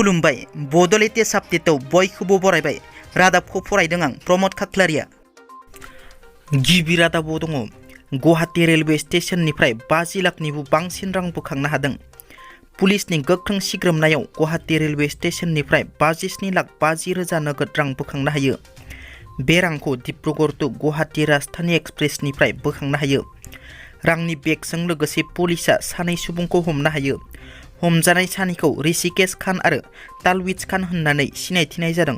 खुलुमबाय बड' लेटेस्ट आपडेटआव बयखौबो बरायबाय। रादाबखौ फरायदों आं प्रमद खाख्लारिया। गिबि रादाबाव दङ गुवाहाटी रेलवे स्टेशननिफ्राय 50 लाखनिबो बांसिन रां बोखांनो हादों। पुलिसनि गोख्रों सिग्रोमनायाव गुवाहाटी रेलवे स्टेशननिफ्राय 57,50,000 नगद रां बोखांनो हायो। बे रांखौ डिब्रुगड़ टु गुवाहाटी राजधानी एक्सप्रेसनिफ्राय बोखांनो हायो। रांनि बेगजों लोगोसे पुलिसआ सानै सुबुंखौ हमनो हायो। हमजानाय सानैखौ ऋषिकेश खान आरो तालविज खान होननानै सिनायथिनाय जादों।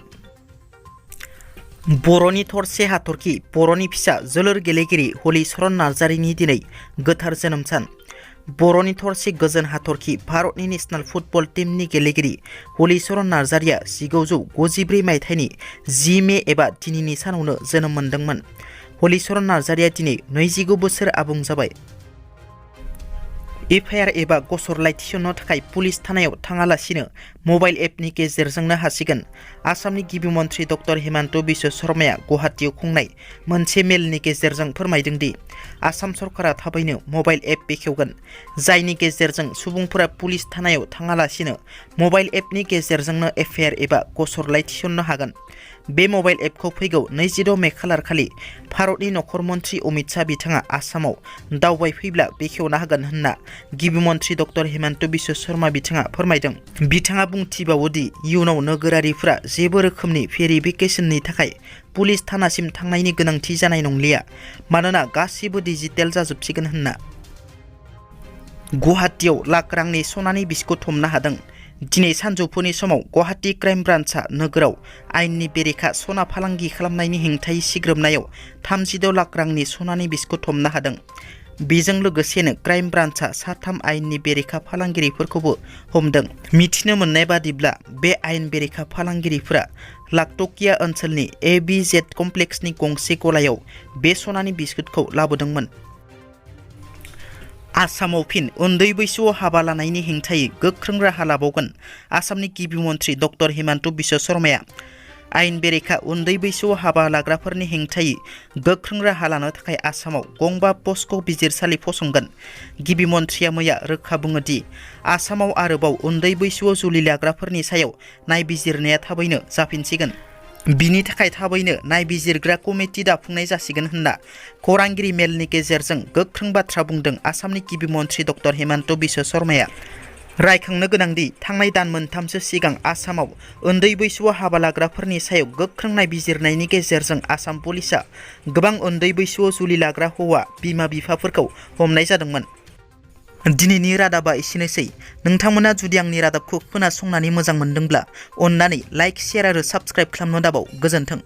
बर'नि थरसे हाथरखि बर'नि फिसा जोलुर गेलेगिरि हलिचरन नार्जारिनि दिनै गोथार जोनोम सान। बर'नि थरसे गोजोन हाथरखि भारतनि नेशनेल फुटबल टीमनि गेलेगिरि हलिचरन नार्जारिया 1994 मायथाइनि 10 मे एबा दिनैनि सानावनो जोनोम मोनदोंमोन। हलिचरन नार्जारिया दिनै 29 बोसोर आबुं जाबाय। एफआइआर एबा गसरलाइ थिसननो थाखाय पुलिस थानायाव थाङालासिनो मबाइल एपनि गेजेरजोंनो हासिगोन। आसामनि गिबि मन्थ्रि डक्टर हिमन्त बिश्व शर्माया गुवाहाटीआव खुंनाय मोनसे मेलनि गेजेरजों फोरमायदों दि आसाम सरकारा थाबैनो मबाइल एप बेखेवगोन, जायनि गेजेरजों सुबुंफोरा पुलिस थानायाव थाङालासिनो मबाइल एपनि गेजेरजोंनो एफआइआर एबा गसरलाइ थिसननो हागोन। बे मबाइल एपखौ फैगौ 26 मे खालार खालि भारतनि नखर मन्थ्रि अमित शाह बिथाङा आसामाव दावबायफैब्ला बेखेवना होगोन होनना गिबि मन्थ्रि डक्टर हिमन्त बिश्व शर्मा बिथाङा फोरमायदों। बिथाङा बुंथिबावो दि इयुनाव नोगोरारिफोरा जेबो रोखोमनि भेरिफिकेशननि थाखाय पुलिस थानासिम थांनायनि गोनांथि जानाय नंलिया, मानोना गासिबो डिजिटेल जाजोबसिगोन होनना। गुवाहाटीआव लाख रांनि सनानि बिस्कुट हमनो हादों। दिनै सानजौफुनि समाव गुवाहाटी क्राइम ब्रान्चआ नोगोराव आयेननि बेरेखा सना फालांगि खालामनायनि हेंथायै सिग्रोमनायाव 36 लाख रांनि सनानि बिस्कुट हमनो हादों। बेजों लोगोसेनो क्राइम ब्रान्चआ 3 आयेननि बेरेखा फालांगिरिफोरखौबो हमदों। मिथिनो मोननाय बादिब्ला बे आयेन बेरेखा फालांगिरिफोरा लाखटकिया ओनसोलनि ABZ कमप्लेक्सनि गंसे गलायाव बे सनानि बिस्कुटखौ लाबोदोंमोन। आसामाव फिन उन्दै बैसोआव हाबा लानायनि हेंथायै गोख्रों राहा लाबावगोन आसामनि गिबि मन्थ्रि डक्टर हिमन्त बिश्व शर्माया। आयेन बेरेखा उन्दै बैसोआव हाबा लाग्राफोरनि हेंथायै गोख्रों राहा लानो थाखाय आसामाव गंबा पस्क' बिजिरसालि फसंगोन। गिबि मन्थ्रिया मैया रोखा बुङो दि आसामाव आरोबाव उन्दै बैसोआव जुलि लाग्राफोरनि सायाव नायबिजिरनाया थाबैनो जाफिनसिगोन। बिनि थाखाय थाबैनो नायबिजिरग्रा कमिटि दाफुंनाय जासिगोन होनना खौरांगिरि मेलनि गेजेरजों गोख्रों बाथ्रा बुंदों आसामनि गिबि मन्थ्रि डक्टर हिमन्त बिश्व शर्माया। रायखांनो गोनांदि थांनाय दान मोनथामसो सिगां आसामाव उन्दै बैसोआव हाबा लाग्राफोरनि सायाव गोख्रों नायबिजिरनायनि गेजेरजों आसाम पुलिसआ गोबां उन्दै बैसोआव जुलि लाग्रा हौवा बिमा-बिफाफोरखौ हमनाय जादोंमोन। दिनैनि रादाबा एसेनोसै। नोंथांमोना जुदि आंनि रादाबखौ खोनासंनानै मोजां मोनदोंब्ला अन्नानै लाइक, शेयार आरो साबस्क्राइब खालामनो दाबाव। गोजोन्थों।